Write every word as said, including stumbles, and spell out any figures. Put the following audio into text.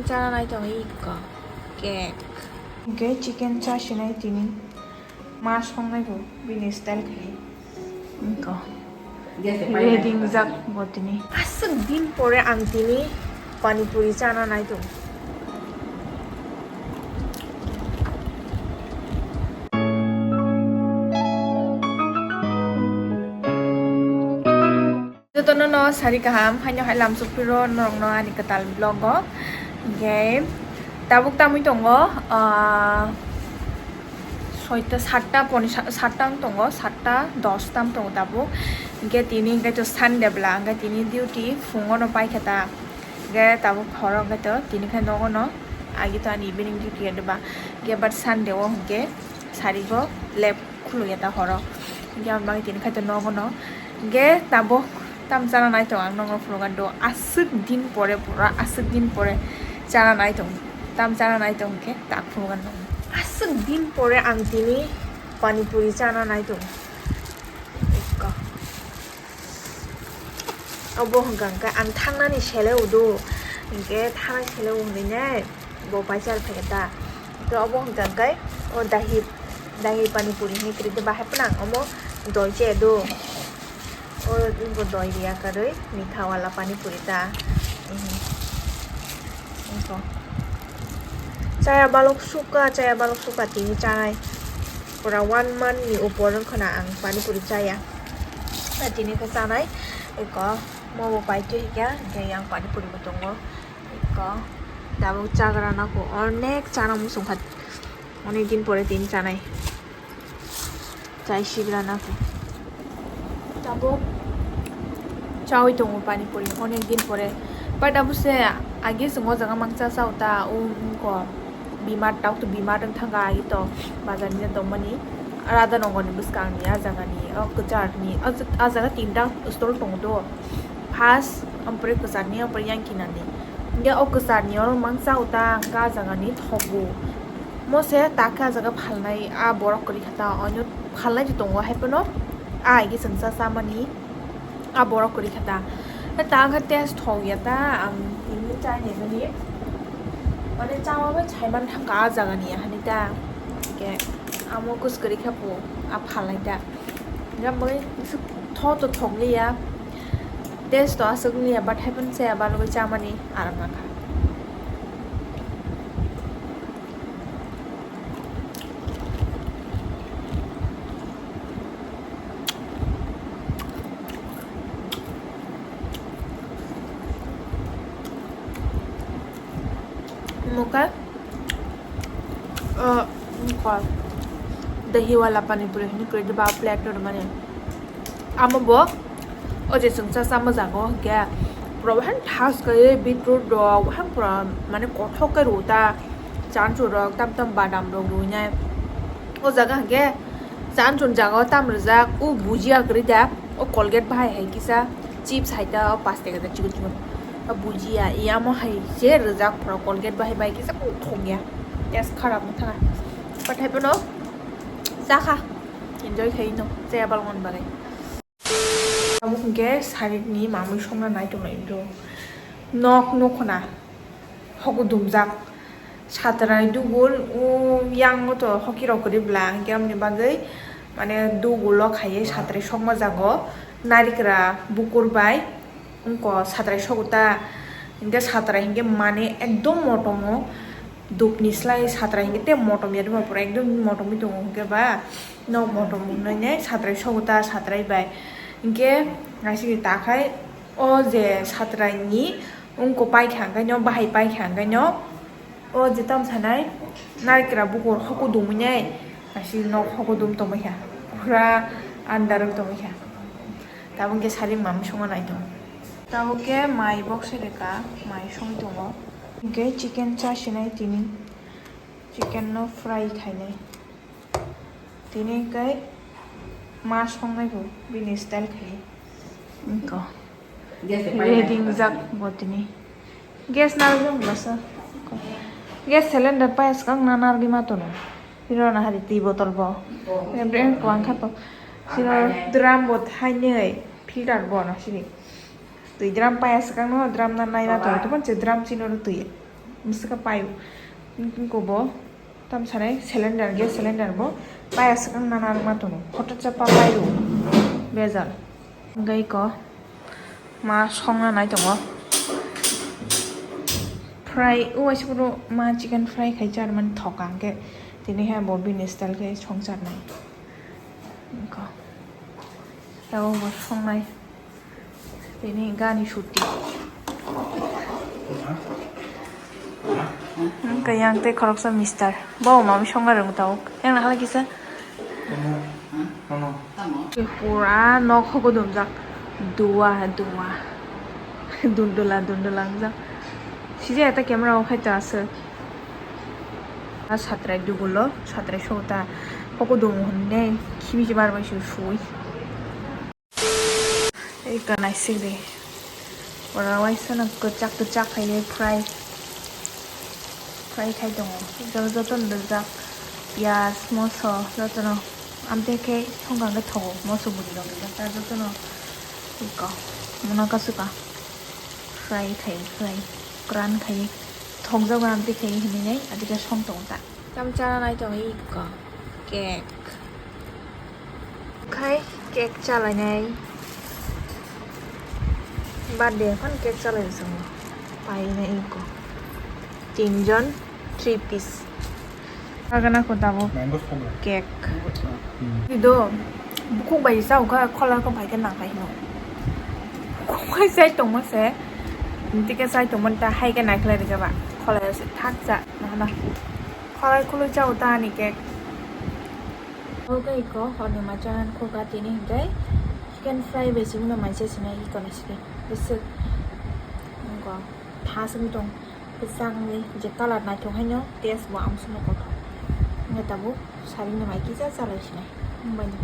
Chana nai tongo iko cake. Hwnkhe chicken chasinai tini. Ma songnai bo bini style khai. Iko. Ready wngjak bo tini. Aswk din pore ang tini pani puri chana nai tongo. Jotono no sari kaham, haino hai lamsok phiro norokno ani kwtal vlog o. Hwnkhe tabuk tamwi tongo, ah, soita, satta poni sa-, satta wng tongo, satta dos tam tongo tabuk. Hwnkhe tini hwnkhe to Sunday bwla, hwnkhe tini duty phungo no paikha ta. Hwnkhe tabuk horo hwnkhe to tini khai nogo no, agi to ani evening duty ya diba. Hwnkhe but Sunday o hwnkhe sarigo lab khuluk ya ta horo. Hwnkhe aboni bagwi tini khai to nogo no. Hwnkhe tabuk tam chana nai tongo ang nogo phunukgo do. Aswk din pore pura aswk din pore chana nai tongo. Tam chana nai tongo hwnkhe tak phunukgo nogo. Aswk din pore ang tini pani puri chana nai tongo. Ekka. Obo hwnkha hwnkhe ang thangnani sele udo. Hwnkhe thangnai sele undinai. Bo paisa rw phaikha ta. Hwnkhe obo hwnkha hwnkhe o dahi, dahi pani puri hinwi kwrwi khe bahai phano ang omo doi che do. O bo doi riya kwrwi mitha wala pani puri ta. Mhm. Eko. Chaya balok suka, chaya balok suka tini chanai. Pura one month ni upor wngkha na ang pani puri chaya. Tini khe chanai. Eko, mo bo pai twi kha, hwnkhe yang pani puri bo tongo. Eko, tabuk chagra nako, onek chana muchung kha, onek din pore tini chanai, chai sibra nako. Tabuk chawi tongo pani puri, onek din pore. But abo se age chwng o jaga mangsa cha ta, o wngkha bimar, tok to bimar wng thangkha age to bazar ni tongmani, Radhanogor ni bwskang ni, a jaga ni, o kwchar ni, o jaga tinta stall tongo do. First, ampore kwcharni, ampore yang kinani. Hingke o kwcharni oro mangsa uta hingke ah jaga ni thogo. Mose takhe ah jaga phalnai ah borok kwrwi kha ta, onyo phalnai se tongo hai phano ah igi chwngsa chamani ah borok kwrwi kha ta. Ta wngkha taste thok ya ta, ang tini chai naimani. Mane chama bai chaiman thangkha ah jaga ni, hani ta. Hingke amo kus kwrwi kha po ah phalnai ta. Hingke bagwi tho to thok liya. Taste to aswk wngya, but haikhe chaya balugwi chamani aram nangkha. Muka, uh, muka, dahi wala pani puri hini kuri diba plate no mani. Amo bo o je chwngsa chama jago hwnkhe pura wahang thas khe beetroot rok wahang pura mane kothok khe rw ta, chanchur rok tam tam badam rok rwnai o jaga hwnkhe chanchur jaga o tam rwjak o bujia kwrwi da o Colgate bahai hai kisa chips hai ta o paste khe da chikon chikon o bujia iyamo hai se rwjak pura Colgate bahai bai kisa kothok ya taste kharap wng thangkha pathai bono chakha enjoy khai no chaya balmani bagwi. Abo hwnkhe sarik ni mamwi songna nai tonglai do. Nok nukhuna hoku dumjak. Satrai dugul o yang o to hoki rok kwrwi bwla hwnkhe aboni bagwi mane dugul o khaiwi satrai sokma jago narikra bukur bai wngko satrai sogo ta hwnkhe satrai hwnkhe mane ekdom motom o. Dukni slai satrai hwnkhe tei motom ya rwma pura ekdom motom wngwi tongo hwnkhe ba nok motom wngnai satrai sogo ta satrai bai hwnkhe naisingni takhai o je satrai ni wngko paikha hwnkhe no bahai paikha hwnkhe no o je tamo sanai narikra bukur hoku dumui nai naising nok hoku dum tongbaikha pura andar wng tongbaikha tabuk hwnkhe saring mamwi songma nai tongo tabuk khe mai box rwkha mai songwi tongo. Hwnkhe chicken chasinai tini, chicken no fry khainai. Tini hwnkhe ma songnai bo bini style khai. Wngkha. Ready wngjak bo tini. Gas narwkjak bwlasa. Gas cylinder paya swkang na narwgwi ma tono. Bini ulo hari twi bottle bo. Bre kwbang kha to. Sino drum bo thainwi filter bo no sini. Twi drum paya swkang no drum na nai ma to tubun se drum chini oro twi Bwswk paio. Nokgo bo tam sanai cylinder, gas cylinder bo paya swkang nana rwma tongo. Hotocha pa paio. Bejal. Hwnkhe iko ma songna nai tongo. Fry, o waisa phuru ma chicken fry khai charmani thoka hwnkhe tini hai bo bini style khe song charnai. Iko. Tabuk bo songnai. Tini gani suti. Hwnkhe yang tei khoroksa mister. Bo mami songna rwng tao. Yang nahal kisa. Pura nok hoko dumjak. Dua, dua. Dundula, dundula wngjak. Sijaya ta camera o khai ta aswk. A satrai dugulo, satrai sota. Hoko dumu hwnne, khibi se bar bai se sui. Ei ka naisik de. Ora waisa no kwchak kwchak khai fry. Fry khai tongo. Joto joto no rijak. Piyaj, moso, joto no. Amte khe thongkang khe thogo. Moso buri rok rijak. Ta joto no. Iko. Mona kasuka. Fry khai, fry. Kran khai. Thokjak amte khai hinwi nai. Adike song tongo ta. Tam chana nai tongo iko. Cake. Khai cake chalainai. Birthday phano cake chalai tongo. Painai iko. Tinjon, three piece. Agana ko tabuk. Mango song. Cake. Hmm. Ido, bukhuk bai sa ukha, khola ko bai ke nang kai no. Bukhuk bai sai tongma se. Tike sai tongma ta hai ke nai khlai rikha ba. Khola se thak cha, na na. Kholai khului chao ta ani cake. Oke iko horni macha han khoka tini hinkai chicken fry bai simi no maisa sinai iko na sike. Bwswk. Iko tha simi tong. Bwswk ni je colour naithok haino taste bo amsuk no kothok. Wngkhe tabuk saring no mai kisa chalai sinai. Wngbai no.